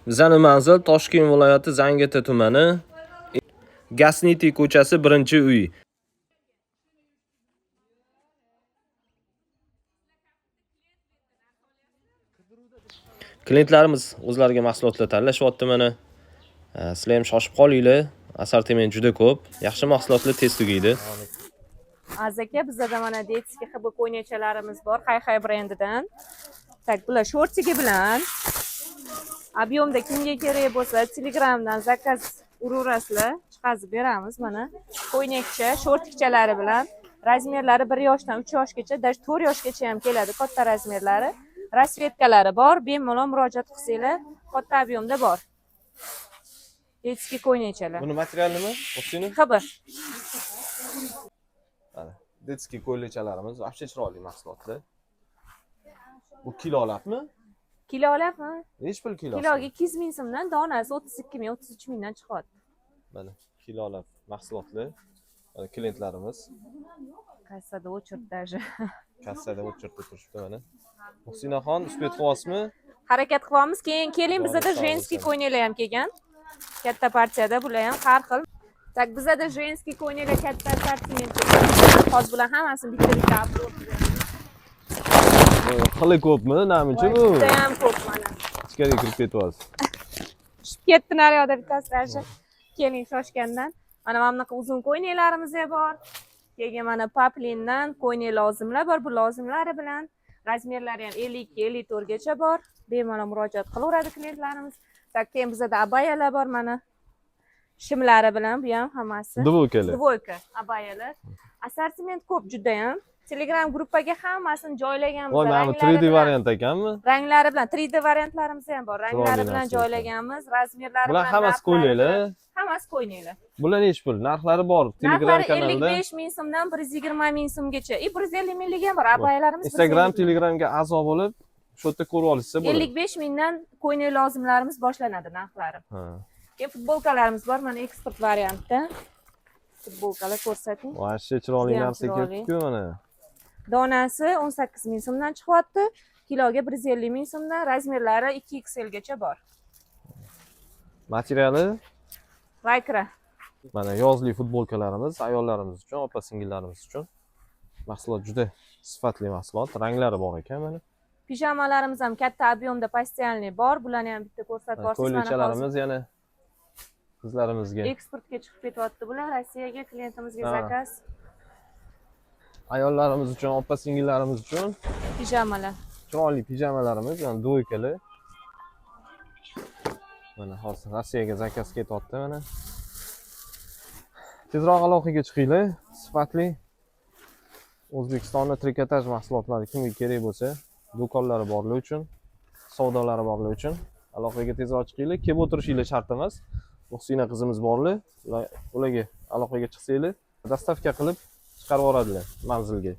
Bizani manzil Toshkent viloyati Zangiota tumani, Gasniti ko'chasi 1-uy. Klientlarimiz o'zlariga mahsulotlar tanlashyapti mana. Sizlar ham shoshib qolinglar. Assortiment juda ko'p. Yaxshi mahsulotlar tez tugaydi. Aziz aka, bizada mana детский HB ko'ylakchalarimiz bor, Hay brendidan. Так, bular шортики bilan. Объем da kimga kerak bo'lsa, Telegramdan заказ uraverasizlar, chiqazib beramiz mana. Ko'ylakcha, шортик chalari bilan. Размер lari 1 yoshdan 3 yoshgacha, даже 4 yoshgacha ham keladi, katta размер lari. Расцветка lari bor, bemalol murojaat qilsanglar, katta объем da bor. Детский ko'ylakchalar. Buni materiali nima? O'qishini? HB. Mana детский ko'ylakchalarimiz вообще chiroyli mahsulotlar. Bu kilolabmi? Kilolabmi? Nechi pul kilosi? Kiloga 200 ming so'mdan, donasi 32 ming, 33 mingdan chiqyapti. Mana kilolab mahsulotlar. Mana klientlarimiz Kassada очередь даже. Kassada очередь da turishibdi mana. Muhsinaxon, успеть qilyapsizmi? Harakat qilyapmiz. Keyin keling, bizada Sog' женский bo'lsin. Ko'ylaklar ham kelgan. Katta partiyada bular ham har xil. Так, bizada женский ko'ylaklar katta assortiment kelgan. Hozir bular hammasini bitta-bitta обзор. Bu xili ko'pmi? Namuncha bu? Judayam ko'p mana. Ichkariga kirib ketyapsiz. Tushib ketdi naryoqda bittasi даже. Keling shoshgandan. Mana bunaqa uzun ko'ylaklarimiz ham bor. Keyin mana paplindan ko'ylak lozimlar bor, bu lozimlari bilan. Размер lari ham 52, 54 gacha bor. Bemalol murojaat qilaveradi klientlarimiz. Так, keyin bizada abayalar bor mana. Shimlari bilan bu ham hammasi. Двойка lar. Двойка abayalar. Assortiment ko'p judayam. Telegram gruppaga hammasini joylaganmiz. Voy, mana bu Ranglari 3D bilan. Variant ekanmi? Ranglari bilan 3D variantlarimiz ham bor. Ranglari Chiroyli bilan narsa ekan. Joylaganmiz, размер lari Bular bilan, hammasi narxlari bilan. ko'ylaklar. Hammasi ko'ylaklar. Bular nechi pul? Narxlari bor Telegram Narxlari kanalida. 55 ming so'mdan 120 ming so'mgacha. И 150 mingligi ham bor. Abayalarimiz Instagram, 150 ming. Telegramga a'zo bo'lib, shu yerda ko'rib olishsa bo'ladi. 55 mingdan ko'ylak lozimlarimiz boshlanadi narxlari. Ha. Keyin futbolkalarimiz bor, mana eksport variantda. Futbolkalar ko'rsating. Вообще chiroyli Judayam narsa chiroyli. kelibdi-ku mana. Donasi 18 ming so'mdan chiqyapti. Kiloga 150 ming so'mdan, размер lari 2XL gacha bor. Materiali Lycra. Mana yozlik futbolkalarimiz ayollarimiz uchun, opa singillarimiz uchun. Mahsulot juda sifatli mahsulot, ranglari bor ekan mana. Pijamalarimiz ham katta объем da постельный bor. Bularni ham bitta ko'rsatib borsangiz, mana hozir Ko'ylakchalarimiz yana qizlarimizga. Eksportga chiqib ketyapti bular Rossiyaga, klientimizga Ha. Заказ. Ayollarimiz uchun, opa singillarimiz uchun Pijamalar. Chiroyli pijamalarimiz, ya'ni двойка lar. Mana hozir Rossiyaga заказ ketyapti mana. Tezroq aloqaga chiqinglar. Sifatli O'zbekistonda trikotaj mahsulotlari kimga kerak bo'lsa, do'konlari borlar uchun, savdolari borlar uchun aloqaga tezroq chiqinglar. Kelib o'tirishinglar shart emas. Muhsina qizimiz borlar. Ularga aloqaga chiqsanglar, доставка qilib chiqarib yuboradilar manzilga.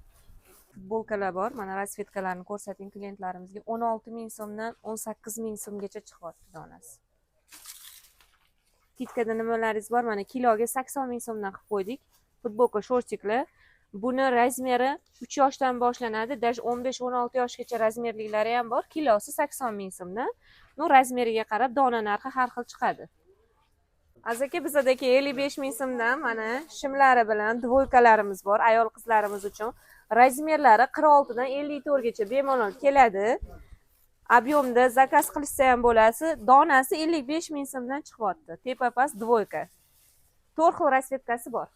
Futbolkalar bor. Mana расцветка larni ko'rsating klientlarimizga. 16 ming so'mdan 18 ming so'mgacha chiqyapti donasi. Скидка da nimalaringiz bor? Mana kiloga 80 ming so'mdan qilib qo'ydik. Futbolka, шортик lar. Buni размер i 3 yoshdan boshlanadi, даже 15-16 yoshgacha размер liklari ham bor. Kilosi 80 ming so'mdan. Ну, размер iga qarab dona narxi har xil chiqadi. Aziz aka, bizadagi 55 ming so'mdan mana shimlari bilan двойка larimiz bor ayol qizlarimiz uchun. Размер lari 46 dan 54 gacha bemalol keladi. Объем da заказ qilishsa ham bo'ladi. Donasi 55 ming so'mdan chiqyapti. Tepa past двойка. To'rt xil расцветка si bor.